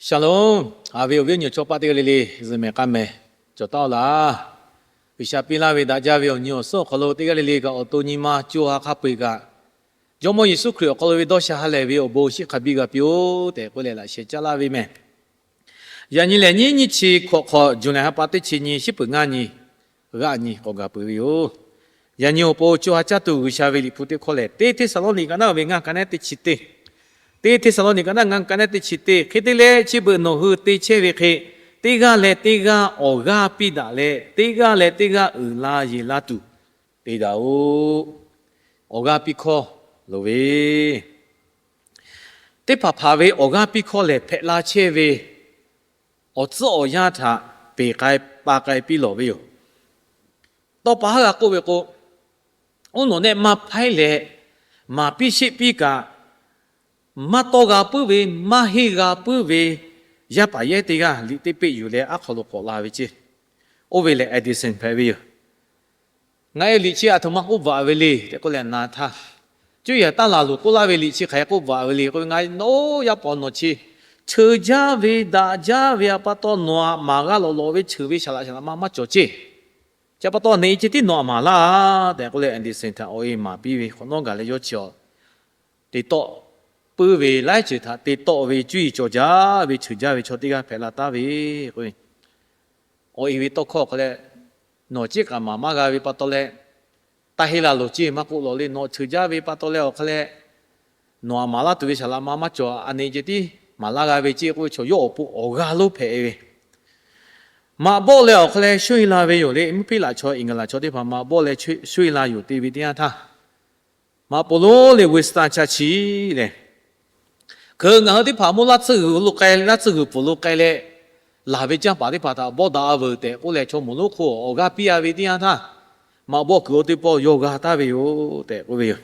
Shalom. Haꞈ ve awˬ viˉ awˬ nyi chaw paˆ teˇ g'aˇ le le, zuhꞈ mehˍ k'aˇ mehˍ cawˬ taˍ-oˆ laˇ. G'uiˬsha piˇ laˇ ve daꞈ jaˇ ve awˬ nyi awˬ suhˉ awˬ hk'aw lo teˇ g'aˇ le le kaꞈ awˬ to nyi ma co ha hk'a peu-eˬ kaꞈ, Jawˇmawˇ Yeˍsuˆ Hkriꞈ awˬ hk'aw lo ve dawˇ sha ha lehˬ ve awˬ bon shinˉ hk'a biˇ g'a piˇ-oˆ tehꞈ k'oˆ leh laꞈ sheh caˉ laˇ ve meh. Yaꞈ nyi lehˬ nyiˇ nyiˇ chi hkawꞈ hk'awꞈ, July ha pa teˇ chi nyi, shiˉ peuˬ ngaˇ nyi, g'aˆ nyi k'awꞈ gaˬ peuˬ ve yoˬ. Yaꞈ nyi awˬ pon co ha caˇ tuˬ G'uiˬsha ve Liꞈ hpu teˇ hkawˇ lehˬ, Teˇ Hteˇsaˍlawˇniˆ kaꞈ naˉ ve ngaˇ ka nehˉ teˇ chi teˇ, Teˇ Hteˇsaˍlawˇniˆ kaꞈ naˉ ngaˇ ka nehˉ teˇ chi teˇ, hk'e te leh chi beuꞈ nawˬ hui te chehˇ ve hk'e, teˇ g'aˇ leh teˇ g'aˇ awˬ g'aˇ piˇ daꞈ leh, teˇ g'aˇ leh teˇ g'aˇ uiˍ la yeˬ la tuˬ te daꞈ-oꞈ. Awˬ g'aˇ piˇ hkawˇ loˍ ve teˇ hpaˍ hpaˍ ve awˬ g'aˇ piˇ hkawˇ lehˬ, hpehꞈ la chehˇ ve awˬ tcuhˉ awˬ yanˇ htaꞈ peˬ k'ai pa k'ai piˇ lawˬ ve yoˬ. Tawˇ pa haˉ g'a k'oˆ ve k'o, oˇ nawˬ nehˆ maˇ hpaiˉ leh, maˍ piˇ sheˆ piˇ kaꞈ, maˇ tawˇ g'a puiˉ ve, maˇ henˇ g'a puiˉ ve yaˇ paˍ yehˉ teˇ g'aˇ liꞈ teˇ peˆ yuˬ leh aˉ hk'aw lo k'awꞈ la ve ceˇ. Oˇ ve lehˬ Edison hpehꞈ ve yoˬ. Ngaˬ e liꞈ chi aˬ htoꞈ ma k'oˆ bvuhꞈ ve le tehꞈ k'oˆ leh na htaˇ, cuˇ yiˍ taˇ laˬ loˬ k'oˆ laˇ ve liꞈ chi hk'aˬ hk'e k'oˆ bvuhꞈ ve le k'o, ngaˬ nawˬ oˇ yaˇ paˍ nawˬ chi cheuˬ jaˇ ve daꞈ jaˇ ve a pa taw nawˬ htaꞈ maˍ g'a lawꞈ lawꞈ ve cheuˬ ve shaˍ laꞈ shaˍ laꞈ ma maˇ cawˬ ceˇ. Chi pa taw neꞈ e ceh tiˉ nawˬ htaꞈ maˍ laˇ tehꞈ k'oˆ leh Edison htaꞈ awˬ e maˍ piˇ ve hk'awꞈ nawˉ gaˬ leh yawˇ chi te tawˆ puiˉ ve laiˉ ceuˬ htaꞈ te tawˆ ve cuˇ yiˍ cawˬ jaˇ ve cheuˬ jaˇ ve chaw teˇ g'aˇ hpehꞈ la taˍ ve k'o, awˬ e ve tawˇ hkawˇ hk'a leh, nawˬ ceˇ k'aꞈ maˍ maˇ g'a ve pa taw leh, taˇ henˇ la loˬ ceˇ maˇ k'oˆ lawˬ le, nawˬ cheuˬ jaˇ ve pa taw leh awˬ hk'a leh, nawˬ htaꞈ maˍ laˇ tuˬ ve shaˍ laꞈ ma maˇ cawˬ, a neꞈ ceh tiˉ maˍ laˇ g'a ve ceˇ k'oˆ ve chaw yawˇ awˬ pon awˬ g'aˇ lonˉ hpehꞈ ve. Maꞈ bawˆ leh awˬ hk'a leh shoˉ e la ve yoˬ le. Mvuhˇ hpiˇ laꞈ chaw, Iˉnglaˍ chaw teˇ hpaˍ maꞈ bawˆ leh shoˉ e la yoˬ te ve teˇ yanˇ htaˇ, maꞈ poˍ lonˉ leh Winston Churchill lehˬ, hk'e ngaˬ hui teˇ hpaˍ mawˇ laˇ tsuhˇ g'uiˬ lo k'ai, laˇ tsuhˇ g'uiˬ pfuhˍ lo k'ai leh, laˬ ve canˇ paˍ teˇ hpaˍ htaꞈ bawˆ daꞈ-a veuˬ tehꞈ k'oˆ leh, chaw moˍ lonˉ hk'oˆ awˬ g'aˇ piˇ-a ve teˇ yanˇ htaˇ, maꞈ bawˆ kuiˬ awˬ teˇ pawˆ yawˇ g'a taˍ ve yoˬ tehꞈ k'oˆ ve yoˬ.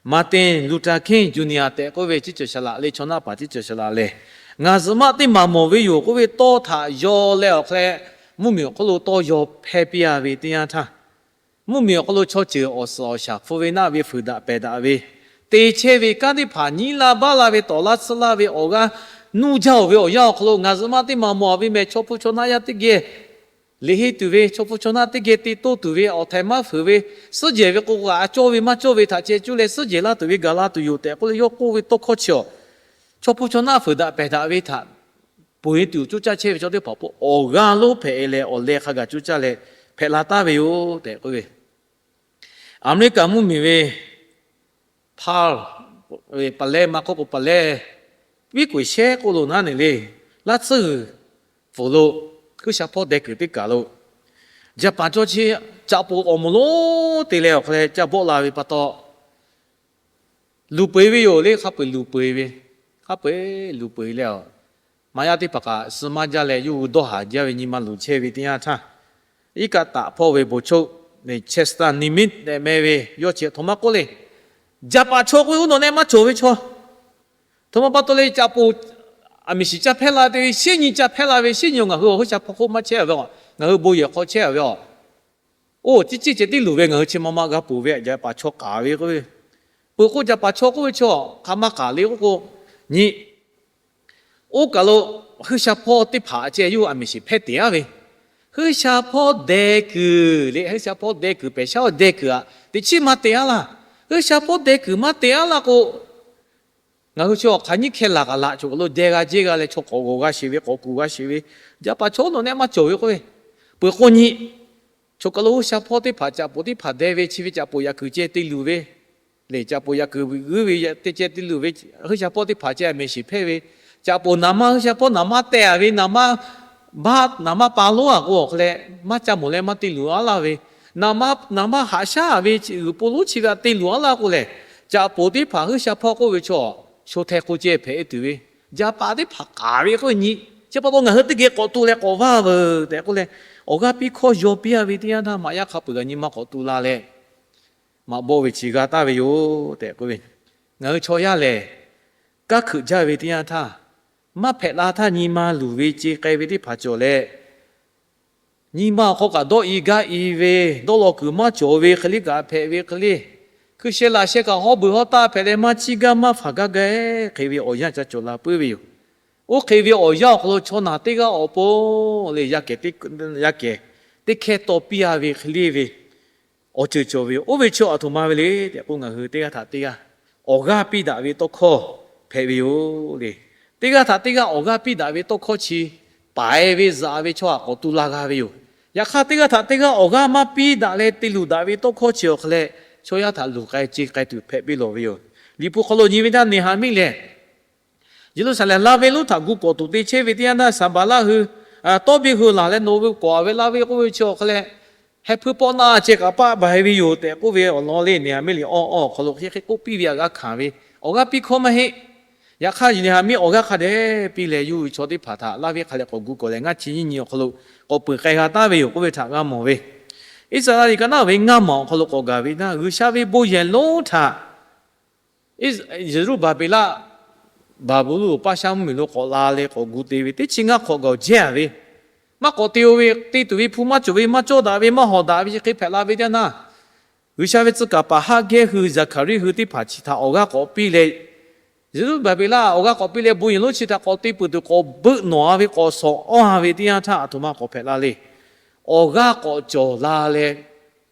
Martin Luther King Junior tehꞈ k'oˆ ve ceˇ cawˬ shaˍ laꞈ le, chaw naˆ paˍ ceˇ cawˬ shaˍ laꞈ lehˬ, ngaˬ zuhꞈ maˆ teˇ maˍ mawˬ ve yoˬ k'oˆ ve tawˇ htaꞈ yaw leh awˬ hk'a leh, mvuhˇmiˬ awˬ hk'oˆ lo tawˇ yaw hpehˇ piˇ-a ve teˇ yanˇ htaˇ, mvuhˇmiˬ awˬ hk'aw lo chaw ceuˬ awˬ suhˍ awˬ shaˍ hpu ve naˆ ve fuiˍ daꞈ pehˬ daꞈ ve, te chehˇ ve kanˉ teˇ hpaˍ nyiˇ laˇ baˆ laˇ ve tawˍ laˇ tsuhˇ laˇ ve awˬ g'aˇ nuˇ jaˇ-oˬ ve awˬ yanˇ awˬ hk'aw lo ngaˬ zuhꞈ maˆ teˇ maˍ mawˬ-a ve meh, chaw hpu chaw naˆ yaˇ teˇ geh, liꞈ henˇ tuˬ ve chaw hpu chaw naˆ teˇ geh te toˇ tuˬ ve awˬ htaiˍ maˇ fuiˍ ve, suhˉ jehˬ ve k'o, a cawˇ ve maˇ cawˇ ve htaꞈ ceh cuˇ leh suhˉ jehˬ laˇ tuˬ ve gaˬ la tuˬ yoˬ tehꞈ k'oˆ leh yawˇ k'oˆ ve tawˇ hkawˇ chi awˬ, chaw hpu chaw naˆ fuiˍ daꞈ pehˬ daꞈ ve htaꞈ ponˬ e tuˬ coˇ caˇ chehˇ ve chaw teˇ hpaˍ awˬ g'aˇ lonˉ hpehꞈ e leh awˬ leh hk'a gaˬ coˇ caˇ leh hpehꞈ la taˍ ve yoˬ tehꞈ k'oˆ ve. Aˍmeˍriˆkaˍ mvuhˇmiˬ ve Pearl ve paˍ lehˇ maˇ k'oˆ k'o paˍ lehˇ, viˉ k'oˍ shehˉ k'oˆ lo naˉ neˬ le, laˇ tsuhˇ g'uiˬ pfuhˍ lo, G'uiˬsha hpawˇ deh kuiˬ teˇ kaˬ lo, Jaˍpaˍ chaw chi caꞈ poˍ awˬ moˍ lonˉ te leh awˬ hk'a leh ca bawˆ la ve pa taw, luˬ peu eˬ ve yoˬ le, hk'a peu eˬ luˬ peu eˬ ve, hk'a peu eˬ luˬ peu eˬ leh a, maꞈ yaˇ teˇ hpaˍ kaꞈ suh maˇ jaˇ leh yawˇ hui dawˇ haˍ jaˇ ve nyi ma luˬ chehˇ ve teˇ yanˇ htaˇ, iˉ kaˆ taꞈ hpawˇ ve bon choˆ, Chester Nimitz tehꞈ meh ve yawˇ chi htoꞈ ma k'oˆ le, Jaˍpaˍ chaw k'oˆ ve oˇ nawˬ nehˆ maˇ cawˬ ve chaw, htoꞈ ma pa taw leh caꞈ poˍ aˬ miˬ shiˍ ca hpehˇ la te ve, sheˉ nyi ca hpehˇ la ve, sheˉ nyi ngaˬ hui awˬ G'uiˬsha hpawˇ hk'oˆ maˇ chehˇ ve, ngaˬ hui bon yehˬ hk'aw chehˇ ve a, oˇ ciˉ ciˉ ceh tiˉ luˬ ve, ngaˬ hui chi ma ma g'a ponˬ ve, Jaˍpaˍ chaw k'aˍ ve k'oˆ ve, peuˬ k'o Jaˍpaˍ chaw k'oˆ ve chaw hk'aˬ ma k'aˍ le k'oˆ k'o, nyi, oˇ kaˬ lo G'uiˬsha hpawˇ teˇ hpaˍ ceh yawˇ hui aˬ miˬ shiˍ hpehˇ te-a ve, G'uiˬsha hpawˇ deh kuiˬ le, G'uiˬsha hpawˇ deh kuiˬ pehˬ shaˉ deh kuiˬ aꞈ teꞈ chiˉ maˇ te-a laˇ. G'uiˬsha hpawˇ deh kuiˬ maˇ te-a laˇ k'o, ngaˬ hui chi awˬ hk'aˬ nyiˉ hkeh laˬ kaꞈ laꞈ choˬ kaˬ lo deh g'a jehˇ g'a leh chaw k'awꞈ g'awˬ g'a sheˍ ve, k'awꞈ kuˬ g'a sheˍ ve, Jaˍpaˍ chaw nawˬ nehˆ maˇ cawˬ ve k'oˆ ve, peuˬ k'o nyi, choˬ kaˬ lo G'uiˬsha hpawˇ teˇ hpaˍ caꞈ poˍ teˇ hpaˍ deh ve chi ve caꞈ poˍ yaꞈ kuiˬ ceh te luˬ ve, lehˬ caꞈ poˍ yaꞈ kuiˬ g'uiˇ ve te ceh te luˬ ve, G'uiˬsha hpawˇ teˇ hpaˍ ceh aˬ miˬ shiˍ hpehˇ ve, caꞈ poˍ naˍ manˇ G'uiˬsha hpawˇ naˍ manˇ teh-a ve, naˍ manˇ baˆ naˍ manˇ pa lonˉ-a k'o awˬ hk'a leh maˇ ca mawˬ leh maˇ te luˬ-a laˇ ve, naˍ manˇ haꞈ shaˉ-a ve g'uiˬ po lonˉ chi ve aꞈ te luˬ-a laˇ k'o lehˬ, caꞈ poˍ teˇ hpaˍ G'uiˬsha hpawˇ k'oˆ ve chaw, sho hteh k'o ceh hpehꞈ-e tuˬ ve, Jaˍpaˍ teˇ hpaˍ k'aˍ ve k'oˆ ve nyi, chi pa taw ngaˬ hui teˇ geh k'awꞈ tu leh k'awꞈ vaˇ veuˬ tehꞈ k'oˆ leh, awˬ g'aˇ piˇ hkawˇ yaw piˇ-a ve teˇ yanˇ htaˇ maꞈ yaˇ hk'a peu-eˬ kaꞈ nyi ma k'awꞈ tu la leh maꞈ bawˆ ve chi g'a taˍ ve yoˬ tehꞈ k'oˆ ve. Ngaˬ hui chaw yaˇ lehˬ, kanˉ hkeuꞈ jaˇ ve teˇ yanˇ htaˇ, maˇ hpehꞈ la htaˇ nyi ma luˬ ve ce k'ai ve teˇ hpaˍ cawˬ leh, nyi ma awˬ hk'aw kaꞈ dawˇ i gaˇ i ve, dawˇ law kuiˬ maˇ cawˬ ve hk'e le kaꞈ hpehꞈ ve hk'e le, hkui sheh laꞈ sheh kaꞈ hawˉ beuˬ hawˉ taˇ hpehꞈ leh maˇ ciˇ gaˇ maˇ hpaˍ gaˇ gaˇ hk'e ve awˬ yanˇ ca cawˬ la puiˉ ve yoˬ. Oˇ hk'e ve awˬ yanˇ awˬ hk'aw lo chaw naˬ teˇ g'aˇ awˬ pon le, yaˇ kehˬ teˇ hkehˇ taw piˇ a ve hk'e le ve awˬ ceuˬ cawˬ ve yoˬ. Oˇ ve chi aˬ htoꞈ ma ve le tehꞈ k'o, ngaˬ hui teˇ g'aˇ htaꞈ teˇ g'aˇ awˬ g'aˇ piˇ daꞈ ve tawˇ hkawˇ hpehꞈ ve yoˬ le. Teˇ g'aˇ htaꞈ teˇ g'aˇ awˬ g'aˇ piˇ daꞈ ve tawˇ hkawˇ chi, paiˍ ve zaꞈ ve chaw htaꞈ k'awꞈ tu la g'a ve yoˬ. Yaꞈ hk'aˇ, teˇ g'aˇ htaꞈ teˇ g'aˇ awˬ g'aˇ maˇ piˇ daꞈ leh te luˬ daꞈ ve tawˇ hkawˇ chi awˬ hk'aw leh, chaw yaˇ htaꞈ luˬ k'ai ce k'ai tuˬ hpehꞈ piˇ lawˬ ve yoˬ. Liꞈ hpu hk'aw lo nyi ve teˇ yanˇ, Neˍhaˍmiˆ lehˬ Yeˍruˆsaˍlehnˍ laˇ venˇ lonˉ htaꞈ gu kawꞈ tuˬ te chehˇ ve teˇ yanˇ, Sanˍbaˍlaˆ hui, Tawˇbiˇ hui laˬ leh, Nawˬ ve kawꞈ a ve laˇ venˇ k'oˆ ve chi awˬ hk'aw leh, heh hpuiˇ pawˆ naˆ ceh kaꞈ paˆ baˬ e ve yoˬ tehꞈ k'oˆ ve awˬ lawn le, Neˍhaˍmiˆ liꞈ awˇ awˇ awˬ hk'aw lo hk'e hk'e k'oˆ piˇ ve htaꞈ g'a hkanˍ ve, awˬ g'aˇ piˇ hkawˇ maˇ heˆ. Yaꞈ hk'aˇ, Neˍhaˍmiˆ awˬ g'aˇ hk'a dehꞈ piˇ leh, yawˇ hui chaw teˇ hpaˍ htaꞈ laˇ venˇ hk'a leh k'awꞈ gu kawꞈ leh, ngaˇ chi nyiˇ nyi awˬ hk'aw lo k'awꞈ peuˬ k'ai g'a taˍ ve yoˬ k'oˆ ve htaꞈ g'a mawˬ ve. Iˉsaˍreˍlaˆ liꞈ ka naˉ ve ngaˇ maˬ awˬ hk'aw lo k'awꞈ gaˬ ve naˇ, G'uiˬsha ve bon yehˬ lonˉ htaꞈ Yeˍruˆbaˍbeˍlaˆ Baˍbuˍlonˍ paˇ shaˉ mvuhˇ miˬ lo k'awꞈ la leh k'awꞈ gu te ve teˇ chi ngaˇ hk'awꞈ gaˬ jehˇ a ve, maˇ k'awꞈ te-o ve, te tuˬ ve hpu maˇ cawˬ ve, maˇ cawˇ daꞈ ve, maˇ hawˍ daꞈ ve chi hk'e hpehꞈ la ve teˇ yanˇ, G'uiˬsha ve tcuh kaˍ paˍ Haˇgehˇ hui, Zaˍhkaˍriˆ hui teˇ hpaˍ chi htaꞈ awˬ g'aˇ k'awꞈ piˇ leh, Yeˍruˆbaˍbeˍlaˆ awˬ g'aˇ k'awꞈ piˇ leh, bon yehˬ lonˉ chi htaꞈ k'awꞈ te peuˬ tuˬ k'awꞈ beuˆ nawˬ a ve, k'awꞈ shawˍ awˇ a ve teˇ yanˇ htaˇ, aˬ htoꞈ ma k'awꞈ hpehꞈ la le. Awˬ g'aˇ k'awꞈ cawˬ la leh,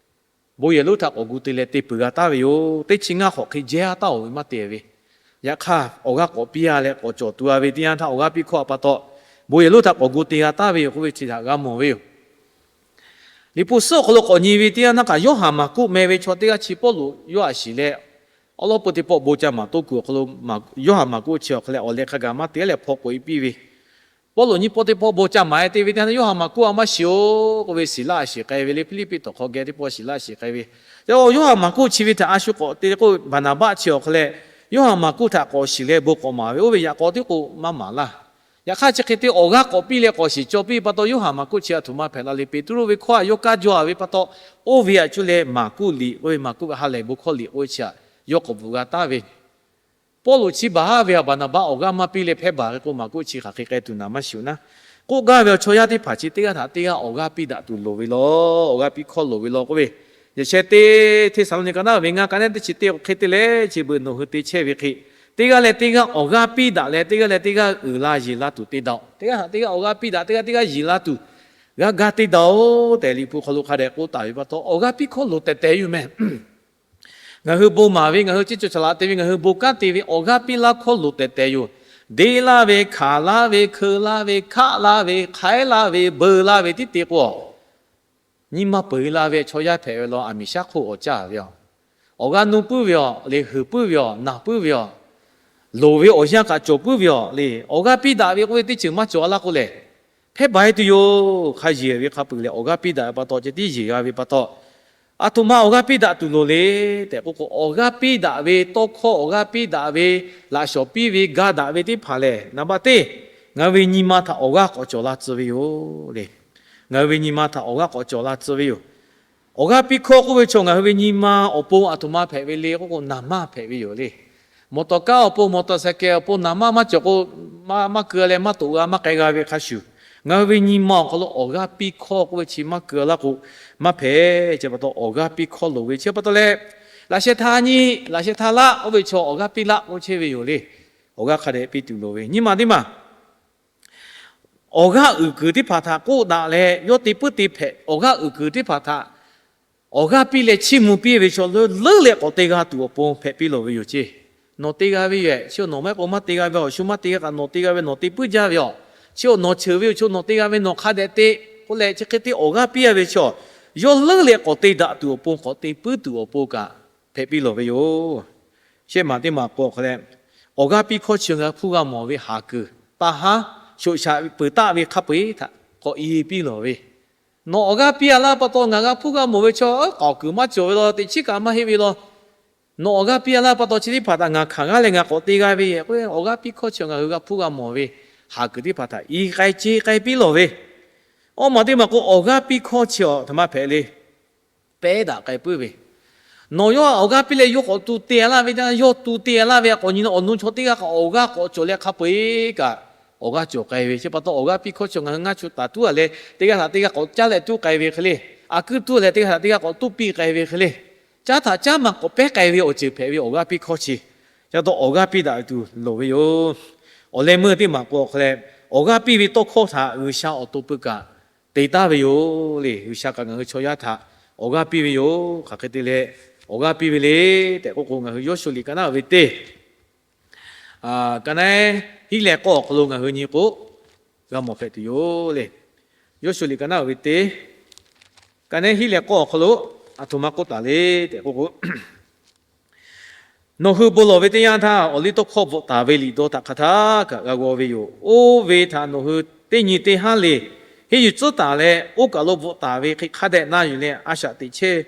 bon yehˬ lonˉ htaꞈ k'awꞈ gu te leh te peuˬ g'a taˍ ve yoˬ. Teˇ chi ngaˇ hk'awꞈ hk'e jehˇ a taˍ-oˬ ve maˇ te ve. Yaꞈ hk'aˇ, awˬ g'aˇ k'awꞈ piˇ a leh k'awꞈ cawˬ tuˬ a ve teˇ yanˇ htaˇ, awˬ g'aˇ piˇ hkawˇ a pa taw, bon yehˬ lonˉ htaꞈ k'awꞈ gu te g'a taˍ ve yoˬ k'oˆ ve chi htaꞈ g'a mawˬ ve yoˬ. Liꞈ hpu suhˉ awˬ hk'aw lo k'awꞈ nyi ve teˇ yanˇ htaˇ kaꞈ, Yoˇhanˬ Maˍkuˆ meh ve chaw teˇ g'aˇ chi Pawˇluꞈ yawˇ htaꞈ shiˍ leh, awˉ lawˉ peu teˇ pawˆ bon ca maˍ toˇ kuiˬ awˬ hk'aw lo, Yoˇhanˬ Maˍkuˆ chi awˬ hk'aw leh awˬ leh hk'a gaˬ maˇ te leh hpaw k'oꞈ e piˇ ve, Pawˇluꞈ nyiˇ pawˆ teˇ pawˆ bon ca maˍ e te ve teˇ yanˇ, Yoˇhanˬ Maˍkuˆ a maˇ shiˍ-oˬ k'oˆ ve Siˍlaˆ a shiˍ k'ai ve le. Hpiˇliˇpiˆ tawˬ hk'aw geh teˇ pawˆ Siˍlaˆ a shiˍ k'ai ve. Yaꞈ Yoˇhanˬ Maˍkuˆ chi ve htaꞈ a shu k'awꞈ te k'o, Baˍnaˍbaˆ chi awˬ hk'aw leh Yoˇhanˬ Maˍkuˆ htaꞈ k'awꞈ shiˍ leh bon k'awꞈ maˍ ve, oˇ ve yaꞈ k'aw tiˉ k'o maˇ maˍ laˇ. Yaꞈ hk'aˇ, chi hk'e te awˬ g'aˇ k'awꞈ piˇ leh k'awꞈ shiˍ cawˬ piˇ ve pa taw, Yoˇhanˬ Maˍkuˆ chi aˬ htoꞈ ma hpehꞈ la le. Peˍtruˆ ve hkawˇ htaꞈ yawˇ kaˇ jaw a ve pa taw, oˇ ve htaꞈ cuˇ leh Maˍkuˆ liꞈ k'oˆ ve, Maˍkuˆ ve ha lehˬ bon hkawˇ liꞈ k'oˆ ve chi htaꞈ yawˇ k'awꞈ bvuhꞈ g'a taˍ ve. Pawˇluꞈ chi baˬ haˉ ve htaꞈ Baˍnaˍbaˆ awˬ g'aˇ maˇ piˇ leh hpehˇ baˬ ve k'o, Maˍkuˆ chi hk'aˬ hk'e k'ai tuˬ naˍ maˇ shiˍ-oˬ naˉ. K'oˆ gaˇ ve awˬ chaw yaˇ teˇ hpaˍ chi teˇ g'aˇ htaꞈ teˇ g'aˇ awˬ g'aˇ piˇ daꞈ tuˬ loˍ ve law, awˬ g'aˇ piˇ hkawˇ loˍ ve law k'oˆ ve, Yaꞈ sheh teˇ Hteˇsaˍlawˇniˆ ka naˉ ve ngaˇ ka naˉ teˇ chi teˇ hk'e te leh chi beuꞈ nawˬ hui te chehˇ ve hk'e, teˇ g'aˇ leh teˇ g'aˇ awˬ g'aˇ piˇ daꞈ leh teˇ g'aˇ leh teˇ g'aˇ uiˍ la yeˬ la tuˬ te daꞈ-oꞈ. Teˇ g'aˇ htaꞈ teˇ g'aˇ awˬ g'aˇ piˇ daꞈ, teˇ g'aˇ teˇ g'aˇ yeˬ la tuˬ g'a ga te daꞈ-oꞈ tehꞈ, Liꞈ hpu hk'aw lo hk'a dehꞈ k'oˆ taˍ ve pa taw, awˬ g'aˇ piˇ hkawˇ loˍ tehˬ tehˬ yoˬ meh. Ngaˬ hui bon maˍ ve, ngaˬ hui ceˇ cawˬ caˍ laꞈ te ve, ngaˬ hui bon kanˉ te ve, awˬ g'aˇ piˇ laˇ hkawˇ loˍ tehˬ tehˬ yoˬ. Deˇ laˇ ve, hkanˍ laˇ ve, hkeu laˇ ve, hkaˆ laˇ ve, hk'aiˉ laˇ ve, beu laˇ ve tiˉ te k'o, nyi ma peuˬ e la ve chaw yaˇ hpehꞈ ve law, aˬ miˍ shaˉ hk'oˆ awˬ caˇ ve yoˬ. Awˬ g'aˇ nuˇ puiˉ ve yoˬ le, heuˬ puiˉ ve yoˬ, naˬ puiˉ ve yoˬ. Loˍ ve awˬ yanˇ kaꞈ cawˬ puiˉ ve yoˬ le. Awˬ g'aˇ piˇ daꞈ ve k'oˆ ve teˇ ceuˬ maˇ cawˬ a laˇ k'o lehˬ, hpehˇ baˬ e tuˬ yoˬ. Hk'a yeˬ ve hk'a peuˬ lehˬ, awˬ g'aˇ piˇ daꞈ ve pa taw ceh tiˉ yeˬ g'a ve pa taw, aˬ htoꞈ ma awˬ g'aˇ piˇ daꞈ tuˬ loˍ le tehꞈ k'oˆ k'o, awˬ g'aˇ piˇ daꞈ ve tawˇ hkawˇ, awˬ g'aˇ piˇ daꞈ ve laꞈ shawˍ piˇ ve ga daꞈ ve teˇ hpaˍ lehˬ, naˍ baˆ teˇ ngaˬ hui ve nyi ma htaꞈ awˬ g'aˇ k'awꞈ cawˬ la tcuh ve yoˬ le. Ngaˬ hui ve nyi ma htaꞈ awˬ g'aˇ k'awꞈ cawˬ la tcuh ve yoˬ. Awˬ g'aˇ piˇ hkawˇ k'oˆ ve chaw ngaˬ hui ve nyi ma awˬ pon aˬ htoꞈ ma hpehꞈ ve le k'oˆ k'o, naˍ manˇ hpehꞈ ve yoˬ le. Mawˬ tawˍ kaˉ awˬ pon, mawˬ tawˍ saˍ kehˍ awˬ pon naˍ manˇ maˇ cawˬ k'o, maˇ keu leh maˇ toꞈ g'a maˇ k'ai g'a ve hk'a shuˍ, ngaˬ hui ve nyi ma awˬ hk'aw lo awˬ g'aˇ piˇ hkawˇ k'oˆ ve chi maˇ keu laˇ k'o, maˇ hpehꞈ. Chi pa taw awˬ g'aˇ piˇ hkawˇ loˍ ve chi pa taw leh, laꞈ sheh htaˇ nyi, laꞈ sheh htaˇ laˆ k'oˆ ve chaw awˬ g'aˇ piˇ laˆ k'oˆ chehˇ ve yoˬ le. Awˬ g'aˇ hk'a dehꞈ piˇ tuˬ loˍ ve nyi ma teˇ maˬ awˬ g'aˇ uiˍ kuiˬ teˇ hpaˍ htaꞈ k'oˆ daꞈ leh, yawˇ te puiˉ te hpehꞈ, awˬ g'aˇ uiˍ kuiˬ teˇ hpaˍ htaꞈ awˬ g'aˇ piˇ leh chiˇ mvuh piˇ ve chaw leuˉ leuˉ leh k'awꞈ te g'a tuˬ awˬ pon hpehꞈ piˇ lawˬ ve yoˬ ceˇ. Nawˬ te g'a ve yoˬ, chi awˬ nawˬ maˇ heˆ k'o maˇ te g'a ve, awˬ shu maˇ te g'a kaꞈ nawˬ te g'a ve, nawˬ te puiˉ jaˇ ve yoˬ. Chi awˬ nawˬ cheuˬ ve yoˬ, chi nawˬ te g'a ve nawˬ hk'a dehꞈ te k'oˆ leh, chi hk'e te awˬ g'aˇ piˇ a ve chaw, yawˇ leuˉ leh k'awꞈ te daꞈ tuˬ awˬ pon, k'awꞈ te puiˉ tuˬ awˬ pon kaꞈ hpehꞈ piˇ lawˬ ve yoˬ. Shehˆ maˬ teˇ maˬ k'o hk'a leh, awˬ g'aˇ piˇ hkawˇ chi ngaˬ hui hpuˇ g'a mawˬ ve haˍ kuiˬ, taˇ haˉ shoꞈ shaꞈ peuˬ taˆ ve hk'a peu-eˬ htaꞈ k'awꞈ i piˇ lawˬ ve, nawˬ awˬ g'aˇ piˇ a laˇ pa taw ngaˬ g'a hpuˇ g'a mawˬ ve chaw, k'aoˍ kuiˬ maˇ cawˬ ve law, teꞈ chiˉ kaꞈ maˇ heˆ ve law, nawˬ awˬ g'aˇ piˇ a laˇ pa taw chi teˇ hpaˍ htaꞈ ngaˬ hkanˍ g'aˇ leh ngaˬ k'awꞈ te g'a ve yoˬ k'oˆ ve, awˬ g'aˇ piˇ hkawˇ chi ngaˬ hui g'a hpuˇ g'a mawˬ ve haˍ kuiˬ teˇ hpaˍ htaꞈ i k'ai ce k'ai piˇ lawˬ ve, awˇ maˬ teˇ maˬ k'o, awˬ g'aˇ piˇ hkawˇ chi aˬ htoꞈ ma hpehꞈ le. Pehˉ daꞈ k'ai puiˉ ve, nawˬ yawˇ awˬ g'aˇ piˇ leh yawˇ k'awꞈ tu te a laˇ ve, yawˇ tu te a laˇ ve k'awꞈ nyi leh, awˬ nu chaw teˇ g'aˇ kaꞈ awˬ g'aˇ k'awꞈ cawˬ leh hk'a peu-eˬ kaꞈ awˬ g'aˇ cawˬ k'ai ve. Chi pa taw awˬ g'aˇ piˇ hkawˇ chi ngaˬ hui ngaˇ chu taˍ tuˉ a leh, teˇ g'aˇ htaꞈ teˇ g'aˇ k'awꞈ caˉ leh tuˉ k'ai ve hk'e le. A kuiˉ tuˉ leh teˇ g'aˇ htaꞈ teˇ g'aˇ k'awꞈ tuˉ piˇ k'ai ve hk'e le. Caˉ htaꞈ caˉ maˇ k'awꞈ pehˉ k'ai ve awˬ ceuˬ hpehꞈ ve awˬ g'aˇ piˇ hkawˇ chi. Ca taw awˬ g'aˇ piˇ daꞈ tuˬ loˍ ve yoˬ. awˬ leh meuˇ teˇ maˬ k'o awˬ hk'aw leh, awˬ g'aˇ piˇ ve tawˇ hkawˇ htaꞈ G'uiˬsha awˬ to pui kaꞈ te taˍ ve yoˬ le. G'uiˬsha kaꞈ ngaˬ hui chaw yaˇ htaꞈ awˬ g'aˇ piˇ ve yoˬ. Hk'aˬ hk'e te leh awˬ g'aˇ piˇ ve le tehꞈ k'oˆ k'o, ngaˬ hui Yawˇshuˆ liꞈ ka naˉ uiˍ ve teˇ ka naˉ hiˉ leh k'awˇ awˬ hk'aw lo ngaˬ hui nyi k'o, g'a mawˬ hpehꞈ tuˬ yoˬ le. Yawˇshuˆ liꞈ ka naˉ uiˍ ve teˇ ka naˉ hiˉ leh k'awˇ awˬ hk'aw lo aˬ htoꞈ ma k'oˆ taˍ le tehꞈ k'oˆ k'o, Nawˬ hui bon lawˬ ve teˇ yanˇ htaˇ, awˬliˇtawˇhkawˇ bvuhꞈ taˍ ve liꞈ dawˇ htaꞈ hk'aˬ htaˇ kaꞈ g'a g'aw ve yoˬ. Oˇ ve htaꞈ nawˬ hui teˇ nyi teˇ haˉ le henˇ yuˬ tcuhˉ taˍ leh, oˇ kaˬ lo bvuhꞈ taˍ ve hk'e hk'a dehꞈ na yuˬ leh a shaꞈ teꞈ chehˇ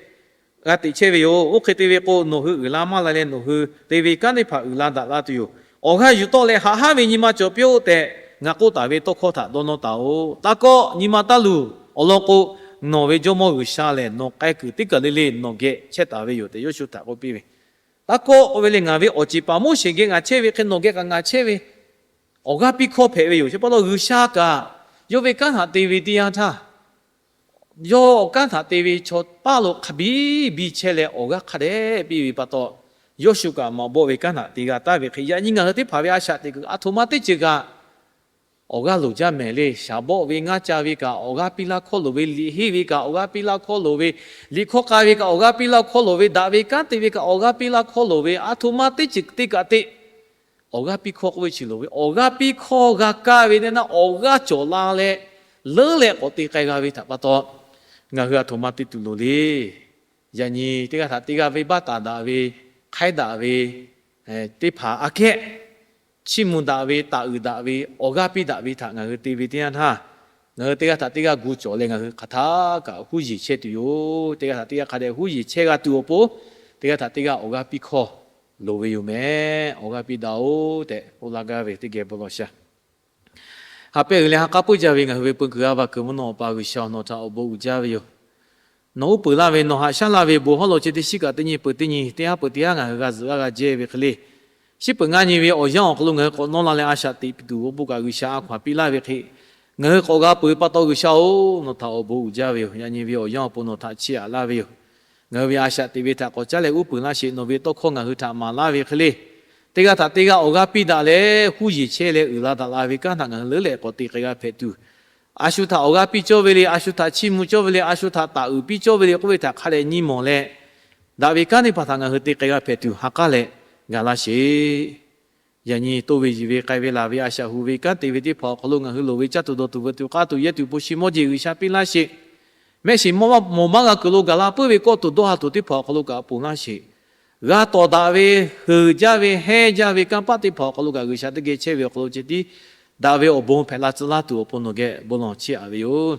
g'a teꞈ chehˇ ve yoˬ. Oˇ hk'e te ve k'o, nawˬ hui uiˍ la maˇ la leh nawˬ hui te ve kanˉ teˇ hpaˍ uiˍ la daꞈ la tuˬ yoˬ. Awˬ g'aˇ yuˬ tawˆ leh haꞈ haˉ ve nyi ma cawˬ piˇ-oˆ tehꞈ ngaˬ k'oˆ taˍ ve tawˇ hkawˇ htaꞈ dawˇ nawˇ taˍ-oꞈ. Taˇ kawˆ, nyi ma taˇ luˬ. Awˬ lawn k'o, nawˬ ve Jawˇmawˇ G'uiˬsha lehˬ nawˬ k'ai kuiˬ teˇ kaˬ le le nawˬ geh chehˇ taˍ ve yoˬ tehꞈ Yawˇshuˆ htaꞈ k'oˆ piˇ ve. Taˇ kawˆ k'oˆ ve le, ngaˬ ve awˬ ceˬ paˍ Moˉseˍ geh ngaˬ chehˇ ve hk'e nawˬ geh kaꞈ ngaˬ chehˇ ve, awˬ g'aˇ piˇ hkawˇ hpehꞈ ve yoˬ. Chi pa taw G'uiˬsha kaꞈ yawˇ ve kanˉ htaꞈ te ve teˇ yanˇ htaˇ, yawˇ kanˉ htaꞈ te ve chaw paˇ lo hk'a biˇ biˇ chehˇ leh awˬ g'aˇ hk'a dehꞈ piˇ ve pa taw, Yawˇshuˆ kaꞈ maꞈ bawˆ ve kanˉ htaꞈ te g'a taˍ ve hk'e, yaꞈ nyi ngaˬ hui teˇ hpaˍ ve a shaꞈ teꞈ kuiˬ aˬ htoꞈ ma teˇ ceuˬ kaꞈ awˬ g'aˇ loˍ jaˇ mehˍ le. Shaˍ bawˆ ve ngaˇ ca ve kaꞈ awˬ g'aˇ piˇ laˇ hkawˇ loˍ ve, liꞈ henˇ ve kaꞈ awˬ g'aˇ piˇ laˇ hkawˇ loˍ ve, liꞈ hkawˇ k'ai ve kaꞈ awˬ g'aˇ piˇ laˇ hkawˇ loˍ ve, daꞈ ve kanˉ te ve kaꞈ awˬ g'aˇ piˇ laˇ hkawˇ loˍ ve, aˬ htoꞈ ma teˇ ceuˬ te kaꞈ te awˬ g'aˇ piˇ hkawˇ k'oˆ ve chi loˍ ve, awˬ g'aˇ piˇ hkawˇ g'a kaˇ ve teˇ naˇ awˬ g'aˇ cawˬ la leh leuˉ leh k'awꞈ te k'ai g'a ve htaꞈ pa taw, ngaˬ hui aˬ htoꞈ ma te tuˬ loˍ le. Yaꞈ nyi teˇ g'aˇ htaꞈ teˇ g'aˇ venˇbaˆ taˍ daꞈ ve, hk'aiˉ daꞈ ve teˇ hpaˍ aꞈ kehˉ chiˇ mvuh daꞈ ve, taˍ uiˍ daꞈ ve, awˬ g'aˇ piˇ daꞈ ve htaꞈ ngaˬ hui te ve teˇ yanˇ htaˇ, ngaˬ hui teˇ g'aˇ htaꞈ teˇ g'aˇ gu cawˬ leh ngaˬ hui hk'aˬ htaˇ kaꞈ huˉ yeˬ chehˇ tuˬ yoˬ. Teˇ g'aˇ htaꞈ teˇ g'aˇ hk'a dehꞈ huˉ yeˬ chehˇ g'a tuˬ awˬ pon, teˇ g'aˇ htaꞈ teˇ g'aˇ awˬ g'aˇ piˇ hkawˇ loˍ ve yoˬ mehˍ. Awˬ g'aˇ piˇ daꞈ-oˬ tehꞈ k'oˆ laˇ gaˇ ve teˇ geh bon lawˬ sha. Ha pehˇ uiˍ leh ha k'aˉ puiˉ jaˇ ve ngaˬ hui ve peu kuiˬ g'a va kuiˬ mvuhˇ naw Awˬ pa G'uiˬsha, nawˬ htaꞈ awˬ bon uiˍ jaˇ ve yoˬ. Nawˬ uˉ peunˍ laˇ ve, nawˬ haꞈ shaˉ laˇ ve bon hawˉ lo chi teˇ shiˉ kaꞈ teˇ nyi peuˬ teˇ nyi, teˇ haˉ peuˬ teˇ haˉ ngaˬ hui g'a zuhꞈ g'aˇ g'a jehˇ ve hk'e le, shiˉ peuˬ ngaˇ nyi ve awˬ yanˇ awˬ hk'aw lo ngaˬ hui k'awꞈ nawˇ la leh a shaꞈ teꞈ tuˬ awˬ bon kaꞈ G'uiˬsha a hkaw-anˬ piˇ laˇ ve hk'e, ngaˬ hui k'awꞈ g'a peuˬ ve pa taw G'uiˬsha-oˬ, nawˬ htaꞈ awˬ bon uiˍ jaˇ ve yoˬ. Yaꞈ nyi ve awˬ yanˇ awˬ pon nawˬ htaꞈ chiˇ aꞈ laˇ ve yoˬ. Ngaˬ hui ve a shaꞈ teꞈ ve htaꞈ k'awꞈ caˉ leh uˉ peunˍ laˇ sheˍ. Nawˬ ve tawˇ hkawˇ ngaˬ hui htaꞈ maˍ laˇ ve hk'e le, teˇ g'aˇ htaꞈ teˇ g'aˇ awˬ g'aˇ piˇ daꞈ leh huˉ yeˬ chehˇ leh uiˍ la daꞈ la ve kanˉ htaꞈ ngaˬ hui leuˉ leh k'awꞈ te k'ai g'a hpehꞈ tuˬ, a shu htaꞈ awˬ g'aˇ piˇ cawˇ ve le, a shu htaꞈ chiˇ mvuh cawˇ ve le, a shu htaꞈ taˍ uiˍ piˇ cawˇ ve le k'oˆ ve htaꞈ hk'a dehꞈ nyi mawˬ leh, daꞈ ve kanˉ teˇ hpaˍ htaꞈ ngaˬ hui te k'ai g'a hpehꞈ tuˬ ha k'aˉ leh gaˬ laˇ sheˍ. Yaꞈ nyi toˇ ve yiˬ ve k'ai ve laˬ ve a shaꞈ huˍ ve kanˉ te ve teˇ hpaˍ awˬ hk'aw lo ngaˬ hui loˍ ve caˇ tuˬ dawˬ tuˬ veuꞈ tuˬ k'aˇ tuˬ yehˇ tuˬ hpu shi mawˇ jeˬ G'uiˬsha piˇ laˇ sheˍ. Mehˆ shiˍ mawˬ maˇ g'a kuiˬ lo gaˬ la puiˉ ve kawˆ tuˬ dawˇ ha tuˬ teˇ hpaˍ awˬ hk'aw lo kaꞈ ponˬ laˇ sheˍ. G'a tawˍ daꞈ ve, heuˬ jaˇ ve, hehnˇ jaˇ ve kanˇ paˆ teˇ hpaˍ awˬ hk'aw lo kaꞈ G'uiˬsha teˇ geh chehˇ ve awˬ hk'aw lo ceh tiˉ daꞈ ve awˬ bon hpehꞈ la tcuh laˇ tuˬ awˬ pon nawˬ geh bon lawˬ chiˇ aꞈ ve yoˬ.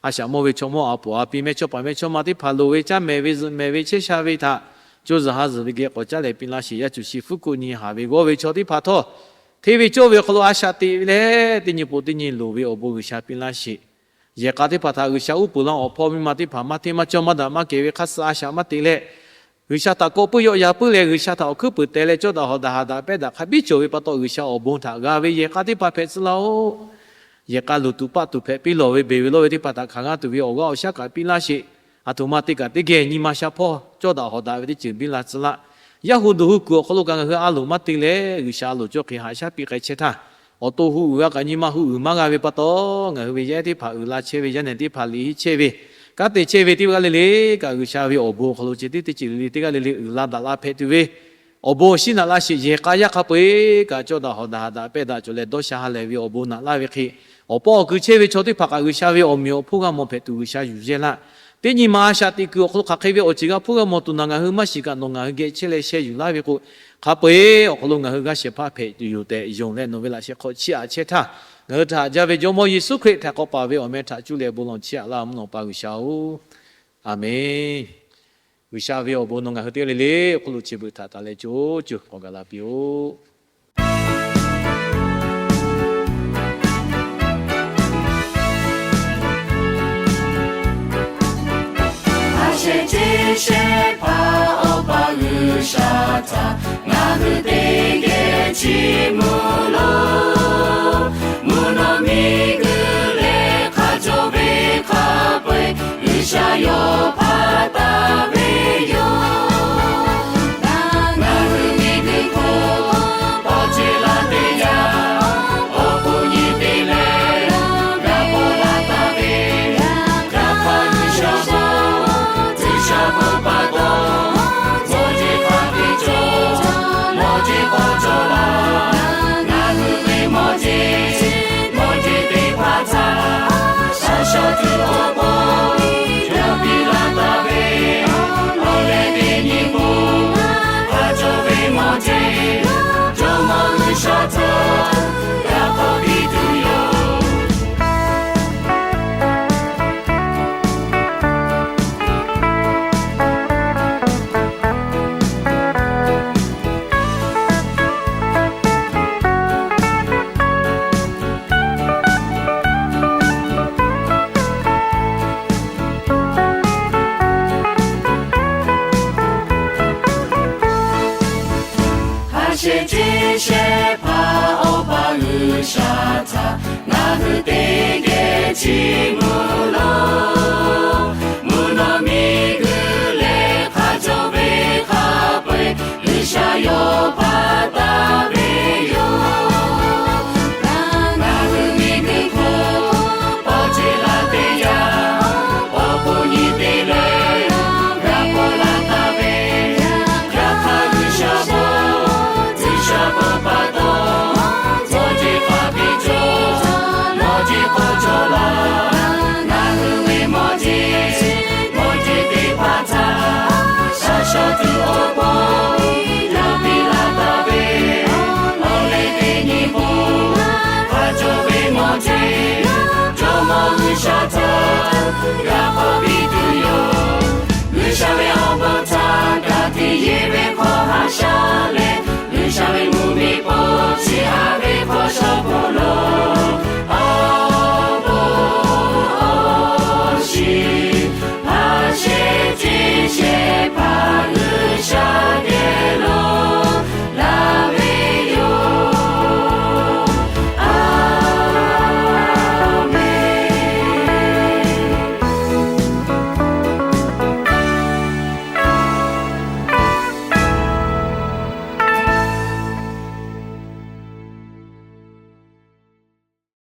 A shaꞈ mawˇ ve chaw mawˇ a poˍ a pi mehˇchawˇ paˍ mehˇchawˇma teˇ hpaˍ loˍ ve caˇ mehˍ ve zuhꞈ mehˍ ve chehˇ sha ve htaꞈ co zuhˬ ha zuhˬ ve geh k'awꞈ caˉ leh piˇ laˇ sheˍ. Yaˇ cuˬ shi fuˉ kuˆ nyi haˍ ve g'awˇ ve chaw teˇ hpaˍ htawˇ, hteˇ ve cawˇ ve awˬ hk'aw lo a shaꞈ teꞈ ve leh teˇ nyi pon teˇ nyi loˍ ve awˬ bon G'uiˬsha piˇ laˇ sheˍ. Yehˬ k'a teˇ hpaˍ htaꞈ G'uiˬsha uˉ peunˍ laˇ awˬ hpawˇ miˇ ma teˇ hpaˍ maˇ hteˇ maˇ cawˇ maˇ daꞈ maˇ kehˬ ve hk'aˇ suh a shaꞈ maˇ teꞈ leh, G'uiˬsha htaꞈ kawꞈ puiˉ yawˆ ya puiˉ leh G'uiˬsha htaꞈ awˬ hkuiˉ puiˍ teh leh cawˇ daꞈ hawꞈ daꞈ haꞈ daꞈ pehˇ daꞈ hk'a biˉ cawˬ ve pa taw G'uiˬsha awˬ bon htaꞈ g'a ve yehˬ k'a teˇ hpaˍ hpehꞈ tcuh laˇ-oˆ. Yehˬ k'a luˬ tuˬ paˆ tuˬ hpehꞈ piˇ lawˬ ve beˬ ve lawˇ ve teˇ hpaˍ htaꞈ hkanˍ g'aˇ tuˬ ve awˬ g'aˇ awˬ shaˉ kaꞈ piˇ laˇ sheˍ. Aˬ htoꞈ ma te kaꞈ teˇ geh nyi ma sha hpawˇ cawˇ daꞈ hawꞈ daꞈ ve teˇ ceuˬ biˇ la tcuh laˇ. Yaˇ hu duˬ hu kuiˬ awˬ hk'aw lo kaꞈ ngaˬ hui a loˍ maˇ te leh G'uiˬsha a loˍ cawˇ hk'e haꞈ shaˉ piˇ k'ai chehˇ htaˇ, awˬ to hu uiˍ g'a kaꞈ nyi ma hu uiˍ maˇ g'a ve pa taw, ngaˬ hui ve yaˇ ehˉ teˇ hpaˍ uiˍ la chehˇ ve, yaˇ nehˬ teˇ hpaˍ liꞈ henˇ chehˇ ve, kanˉ te chehˇ ve teˇ g'aˇ le le kaꞈ G'uiˬsha ve awˬ bon awˬ hk'aw lo ceh tiˉ teˇ ceuˬ le le teˇ g'aˇ le le uiˍ la daꞈ la hpehꞈ tuˬ ve awˬ bon awˬ shinˉ naꞈ laˇ sheˍ. Yehˬ k'a yaˇ hk'a peu-eˬ kaꞈ cawˇ daꞈ hawꞈ daꞈ haꞈ daꞈ pehˇ daꞈ cawˬ leh dawˇ sha ha lehˬ ve awˬ bon naꞈ laˇ ve hk'e, awˬ paw awˬ kui chehˇ ve chaw teˇ hpaˍ kaꞈ G'uiˬsha ve awˬ meꞈ awˬ hponˇ g'a mawˬ hpehꞈ tuˬ G'uiˬsha yuˬ yehˇ laˇ. Teˇ nyi ma a shaꞈ teꞈ kuiˬ awˬ hk'aw lo hk'aˬ hk'e ve awˬ ceuˬ g'a hpuˇ g'a mawˬ tuˬ naˬ ngaˬ hui maˇ shiˍ kaꞈ nawˬ ngaˬ hui geh chehˇ leh sheh yuˬ laˇ ve k'o, hk'a peu-eˬ awˬ hk'aw lo ngaˬ hui g'aˇ shehˍ hpaˇ hpehꞈ tuˬ yoˬ tehꞈ yonˍ leh nawˬ ve laꞈ sheh hk'aw chiˇ aꞈ chehˇ htaˇ, ngaˬ hui htaꞈ haꞈ jaˇ ve Jawˇmawˇ Yeˍsuˆ Hkriꞈ htaꞈ k'awꞈ paˍ ve awˬ meh htaꞈ cuˇ leh bon lawˬ chiˇ aꞈ laˇ mvuhˇ naw pa G'uiˬsha-oˬ, Aˍmenˍ. G'uiˬsha ve awˬ bon nawˬ ngaˬ hui teˇ g'aˇ le le awˬ hk'oˆ lo chi beuꞈ htaꞈ taˍ leh co co k'awꞈ gaˬ la piˇ-oˆ. A shehˍ ceˇ shehˍ hpaˇ Awˬ pa G'uiˬsha htaꞈ ngaˬ hui teˇ geh chiˇ mvuh loˬ. Mvuhˇ naw miˬguiˬ leh hk'a cawˬ ve hk'a peu-eˬ G'uiˬsha yawˇ hpaˇ taˍ ve yoˬ. Ngaˬ hui miˬguiˬ hk'oˆ paw ce la teˇ yanˇ sha htaˇ g'a k'awꞈ piˇ tuˬ yoˬ. Haꞈ shehˍ ceˇ shehˍ hpaˍ Awˬ pa G'uiˬsha htaꞈ ngaˬ hui teˇ geh chiˇ mvuh loˬ. Mvuhˇ naw miˬguiˬ lehˬ hk'a cawˬ ve hk'a peu-eˬ G'uiˬsha yawˇ hpaˇ taˍ ve yoˬ. Ngaˬ hui miˬguiˬ hk'oˆ pawˇ ceˬ la teˇ yanˇ, awˬ pon nyi te leh g'a pawˆ la taˍ ve, yaꞈ hk'aˇ G'uiˬsha bon, G'uiˬsha bon pa taw, mawˇ jeˬ hk'a piˇ cawˬ, mawˇ jeˬ k'awꞈ cawˬ laˇ. Ngaˬ hui ve mawˇ jeˬ, mawˇ jeˬ teˇ hpaˍ htaꞈ shaˍ shaw tuˬ awˬ pon yaꞈ piˇ la taˍ ve, awˬ leh teˇ nyi k'o, hk'a cawˬ ve mawˇ jeˬ, Jawˇmawˇ G'uiˬsha htaꞈ g'a k'awꞈ piˇ tuˬ yoˬ. G'uiˬsha ve awˬ bon htaꞈ kaꞈ teˇ yehˬ